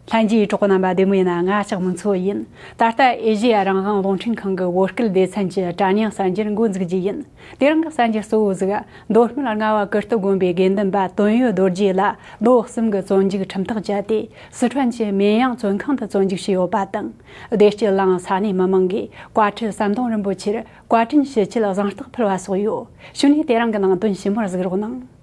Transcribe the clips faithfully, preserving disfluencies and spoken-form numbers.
ལྷན་རྒྱས་གྲོགས་པོ་རྣམ་པ་བདེ་མོ་ཡིན་ན། ང་ལྕགས་མོ་མཚོ་ཡིན། ད་ལྟ་ཨེ་ཤེ་ཡ་རང་དབང་རླུང་འཕྲིན་ཁང་གི་བོད་སྐད་སྡེ་ཚན་གྱི་དྲ་བརྙན་གསར་འགྱུར་འགོ་འཛུགས་རྒྱུ་ཡིན། དེ་རིང་གི་གསར་འགྱུར་གཙོ་བོ་ཟིག་མདོ་སྨད་རྔ་བ་ཀིརྟི་དགོན་པའི་དགེ་འདུན་པ་དོན་ཡོད་རྡོ་རྗེ་ལ་ལོ་གསུམ་གྱི་བཙོན་འཇུག་ཁྲིམས་ཐག་བཅད་དེ། སི་ཁྲོན་གྱི་མེན་ཡང་བཙོན་ཁང་དུ་བཙོན་འཇུག་བྱས་ཡོད་པ་དང་། བདེ་སྐྱིད་གླིང་ས་གནས་མི་མང་གིས་བཀའ་ཁྲི་ཟམ་གདོང་རིན་པོ་ཆེར་བཀའ་དྲིན་ཞུ་ཆེད་གཟེངས་རྟགས་ཕུལ་བ་སོགས་ཡོད། ཞུ་ནས་དེ་རིང་གི་ནང་དོན་ཞིབ་མོར་གཟིགས་རོགས་གནང་།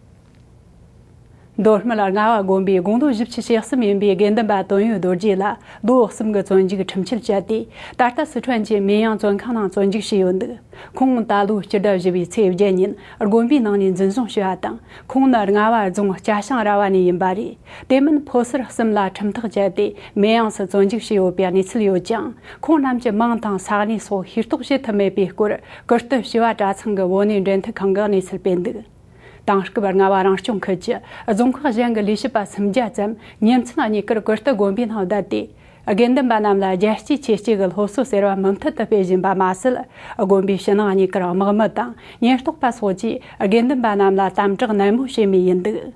མདོ་སྨད་རྔ་བ་དགོན་པའི་དགུང་ལོ་བཞི་བཅུ་ཞེ་གསུམ་ཡིན་པའི་དགེ་འདུན་པ་དོན་ཡོད་རྡོ་རྗེ་ལ་ལོ་གསུམ་གྱི་བཙོན་འཇུག་ཁྲིམས་ཆད་བཅད་དེ། ད་ལྟ་སི་ཁྲོན་གྱི་མེན་ཡང་བཙོན་ཁང་ནང་བཙོན་འཇུག་བྱས་ཡོད་འདུག་ཁོང་ད་ལོའི་སྤྱི་ཟླ་བཞི་པའི་ཚེས་བརྒྱད་ཉིན་དགོན་པའི་ནང་ནས་འཛིན་བཟུང་བྱས་པ་དང་། ཁོང་ནི་རྔ་བ་རྫོང་སྐྱ་ཤང་ར་བ་ནས་ཡིན་པ་རེད། དེ་མིན་ཕོ་གསར་གསུམ་ལ་ཁྲིམས་ཐག་བཅད་དེ་མེན་ཡང་སུ་བཙོན་འཇུག་བྱས་ཡོད་པའི་གནས་ཚུལ་ཡོད་ཀྱང་། ཁོང་རྣམས་ཀྱི་མིང་དང་ས་གནས་སོགས་ཤེས་རྟོགས་བྱེད་ཐུབ་མེད་པའི་སྐོར། ཀིརྟི་བྱེས་པ་གྲྭ་ཚང་གི་བོད་གནས་འབྲེལ་མཐུད་ཁང་གིས་གནས་ཚུལ་སྤེལ་འདུག་དེང་སྐབས་རྔ་བ་རང་སྐྱོང་ཁུལ་གྱི་རྫོང་ཁག་གཞན་གྱི་ལས་བྱེད་པ་སུམ་བརྒྱ་ཙམ་ཉིན་མཚན་གཉིས་ཀར་ཀིརྟི་དགོན་པའི་ནང་བསྡད་དེ། དགེ་འདུན་པ་རྣམས་ལ་རྒྱལ་གཅེས་ཆོས་གཅེས་ཀྱི་སློབ་གསོ་ཟེར་བ་མུ་མཐུད་དུ་སྤེལ་བཞིན་པ་མ་ཟད། དགོན་པའི་ཕྱི་ནང་གཉིས་ཀར་དམག་མི་དང་ཉེན་རྟོག་པ་སོགས་ཀྱིས་དགེ་འདུན་པ་རྣམས་ལ་དམ་དྲག་ནན་མོ་བྱེད་མུས་ཡིན་འདུག་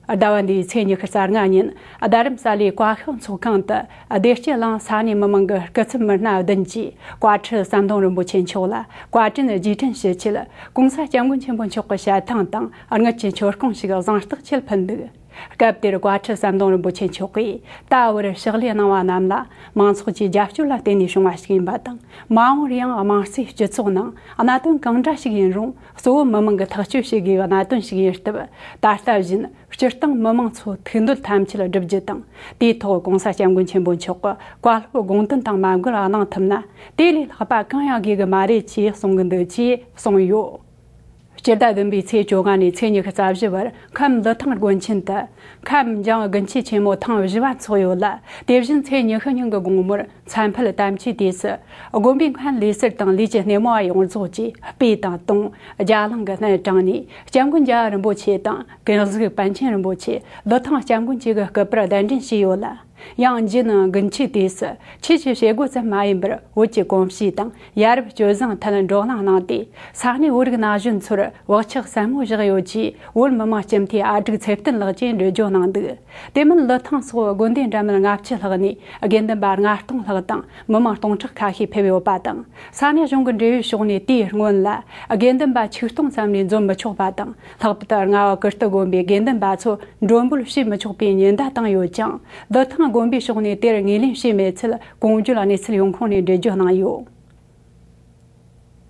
ཟླ་བ་འདིའི་ཚེས་ཉི་ཤུ་རྩ་ལྔ་ཉིན་རྡ་རམ་ས་ལའི་བཀའ་ཤག་ཚོགས་ཁང་དུ་བདེ་སྐྱིད་གླིང་ས་གནས་མི་མང་གི་སྐུ་ཚབ་མི་སྣ་བདུན་གྱིས་བཀའ་ཁྲི་ཟམ་གདོང་རིན་པོ་ཆེ་མཆོག་ལ་བཀའ་དྲིན་རྗེས་དྲན་ཞུ་ཆེད། ༸གོང་ས་༸སྐྱབས་མགོན་ཆེན་པོ་མཆོག་གི་ཞལ་ཐང་དང་དངུལ་གྱི་མཆོད་རྐྱེན་ཞིག་གཟེངས་རྟགས་ཆེད་ཕུལ་འདུག་སྐབས་དེར་བཀའ་ཁྲི་ཟམ་གདོང་རིན་པོ་ཆེ་མཆོག་གིས་ད་བར་ཕྱག་ལས་གནང་བ་རྣམས་ལ་མང་ཚོགས་ཀྱི་རྒྱབ་སྐྱོར་ལ་བརྟེན་ནས་བྱུང་བ་ཞིག་ཡིན་པ་དང་། མ་འོངས་པར་ཡང་དམངས་སྲིད་སྤྱི་ཚོགས་ནང་གནད་དོན་གང་འདྲ་ཞིག་ཡིན་རུང་། གཙོ་བོ་མི་མང་གིས་ཐག་གཅོད་བྱེད་དགོས་པའི་གནད་དོན་ཞིག་ཡིན་སྟབས། ད་ལྟ་བཞིན་སྤྱིར་བཏང་མི་མང་ཚོ་ཐུགས་འདོད་ཐམས་ཅད་བསྒྲུབ་རྒྱུ་དང་། དེའི་ཐོག་༸གོང་ས་༸སྐྱབས་མགོན་ཆེན་པོ་མཆོག་གི་བཀའ་སློབ་དགོངས་དོན་དང་མ་འགལ་གནང་ཐུབ་ན། དེ་ལས་ལྷག་པ་གང་ཡང་དགོས་ཀྱི་མ་རེད་ཅེས་གསུང་གི་འདུག་ཅེས་གསུངས་ཡོད། སྤྱི་ཟླ་བདུན་པའི་ཚེས་བཅོ་ལྔ་ནས་ཚེས་ཉི་ཤུ་རྩ་བཞི་བར་ཁམས་ལི་ཐང་དགོན་ཆེན་དུ། ཁམས་འཇང་དགུན་ཆོས་ཆེན་མོ་ཐེངས་བཞི་བ་འཚོགས་ཡོད་ལ། དེ་བཞིན་ཚེས་ཉི་ཤུ་ཉིན་གྱི་དགོང་མོར་མཚན་ཕུད་དམ་ཆོས་དུས་སུ། དགོན་པའི་མཁན་ལས་ཟུར་དང་ལས་ཀྱི་སྣེ་མོ་བ་ཡོངས་རྫོགས་ཀྱིས་སྤོས་དང་དུང་། རྒྱ་གླིང་གི་སྣེ་དྲངས་ནས་སྐྱབས་མགོན་རྒྱལ་བ་རིན་པོ་ཆེ་དང་། ཀུན་གཟིགས་པཎ་ཆེན་རིན་པོ་ཆེ། ལི་ཐང་སྐྱབས་མགོན་བཅས་ཀྱི་སྐུ་པར་གདན་འདྲེན་བྱས་ཡོད་ལ། ཡང་རྗེས་ནས་དགུན་ཆོས་དུས་སུ་ཆོས་ཀྱི་བྱེད་སྒོ་ཙམ་མ་ཡིན་པར། བོད་ཀྱི་གོམས་གཤིས་དང་ཡ་རབས་སྤྱོད་བཟང་ཐད་བགྲོ་གླེང་གནང་སྟེ། ས་གནས་བོད་རིགས་ན་གཞོན་ཚོར་བག་ཆགས་ཟབ་མོ་བཞག་ཡོད་ཅེས་བོད་མི་མང་སྤྱི་འཐུས་ཨ་ཀྲུག་ཚེ་བརྟན་ལགས་ཀྱིས་འགྲེལ་བརྗོད་གནང་འདུག་དེ་མིན་ལི་ཐང་སོགས་དགོན་སྡེ་འདྲ་མིན་ལྔ་བཅུ་ལྷག་ནས་དགེ་འདུན་པ་ལྔ་སྟོང་ལྷག་དང་མི་མང་སྟོང་ཕྲག་ཁ་ཤས་ཕེབས་ཡོད་པ་དང་། ས་གནས་གཞུང་གི་འབྲེལ་ཡོད་ཕྱོགས་ནས་དེའི་སྔོན་ལ་དགེ་འདུན་པ་ཆིག་སྟོང་ཙམ་ལས་འཛོམས་མི་ཆོག་པ་དང་། ལྷག་པར་དུ་རྔ་བ་ཀིརྟི་དགོན་པའི་དགེ་འདུན་པ་ཚོ་མགྲོན་འབོད་བྱེད་མི་ཆོག་པའི་ཉེན་བརྡ་བཏང་ཡོད་ཀྱང་། ལི་ཐང་དགོན་པའི་ཕྱོགས་ནས་དེར་ངོས་ལེན་བྱས་མེད་ཚུལ་གོང་བརྗོད་གནས་ཚུལ་ཡོང་ཁུངས་ནས་འགྲེལ་བརྗོད་གནང་ཡོད།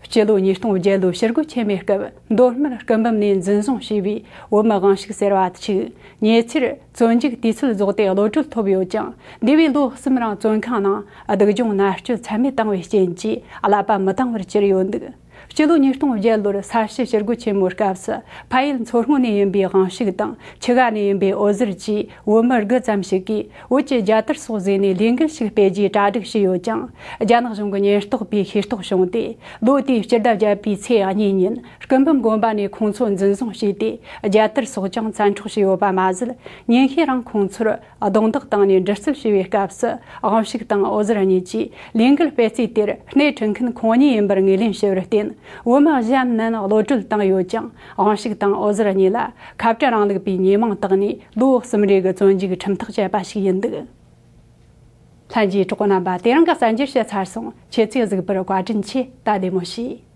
སྤྱི་ལོ་ཉིས་སྟོང་བརྒྱད་ལོའི་ཕྱིར་རྒོལ་ཆེན་མོའི་སྐབས་མདོ་སྨད་སྐུ་འབུམ་ནས་འཛིན་བཟུང་བྱས་པའི་བོད་མི་དབང་ཕྱུག་ཟེར་བ་ཞིག་ཉེ་ཆར་བཙོན་འཇུག་དུས་ཚོད་རྫོགས་ཏེ་གློད་གྲོལ་ཐོབ་ཡོད་ཀྱང་། འདས་པའི་ལོ་གསུམ་རིང་བཙོན་ཁང་ནང་སྡུག་སྦྱོང་མནར་གཅོད་ཚད་མེད་བཏང་བའི་རྐྱེན་གྱིས་ཀླད་པ་མི་དྭངས་པར་གྱུར་ཡོད་འདུག་སྤྱི་ལོ་ཉིས་སྟོང་བརྒྱད་ལོར་ས་བྱི་ཕྱིར་རྒོལ་ཆེན་མོའི་སྐབས་སུ་ཕ་ཡུལ་མཚོ་སྔོན་ནས་ཡིན་པའི་དབང་ཕྱུག་དང་། ཆི་ག་ནས་ཡིན་པའི་འོད་ཟེར་བཅས་བོད་མི་དགུ་ཙམ་ཞིག་གིས་བོད་ཀྱི་རྒྱལ་དར་སོགས་བཟོས་ནས་ལས་འགུལ་ཞིག་སྤེལ་རྒྱུའི་གྲ་སྒྲིག་བྱས་ཡོད་ཀྱང་། རྒྱ་ནག་གཞུང་གི་ཉེན་རྟོག་པས་ཤེས་རྟོགས་བྱུང་སྟེ། ལོ་དེའི་སྤྱི་ཟླ་བརྒྱད་པའི་ཚེས་གཉིས་ཉིན་སྐུ་འབུམ་དགོན་པ་ནས་ཁོང་ཚོ་འཛིན་བཟུང་བྱས་ཏེ། རྒྱལ་དར་སོགས་ཀྱང་བཙན་འཕྲོག་བྱས་ཡོད་པ་མ་ཟད། ཉིན་ཤས་རིང་ཁོང་ཚོར་རྡུང་རྡེག་བཏང་ནས་འདྲི་རྩད་བྱས་པའི་སྐབས་སུ། དབང་ཕྱུག་དང་འོད་ཟེར་གཉིས་ཀྱིས་ལས་འགུལ་སྤེལ་རྩིས་དེར་སྣེ་ཁྲིད་མཁན་ཁོང་ཉིད་ཡིན་པར་ངོས་ལེན་བྱས་པར་བརྟེན། བོད་མི་གཞན་རྣམས་གློད་གྲོལ་བཏང་ཡོད་ཀྱང་། དབང་ཕྱུག་དང་འོད་ཟེར་གཉིས་ལ་ཁ་བྲལ་རིང་ལུགས་པའི་ཉེས་མིང་བཏགས་ནས་ལོ་གསུམ་རེ་གི་བཙོན་འཇུག་ཁྲིམས་ཐག་བཅད་པ་ཞིག་ཡིན་འདུག་ལྷན་རྒྱས་གྲོགས་པོ་རྣམ་པ། དེ་རིང་གི་གསར་འགྱུར་བཤད་ཚར་སོང་། ཁྱེད་ཚོས་གཟིགས་པར་བཀའ་དྲིན་ཆེ། ད་བདེ་མོ་བྱོས།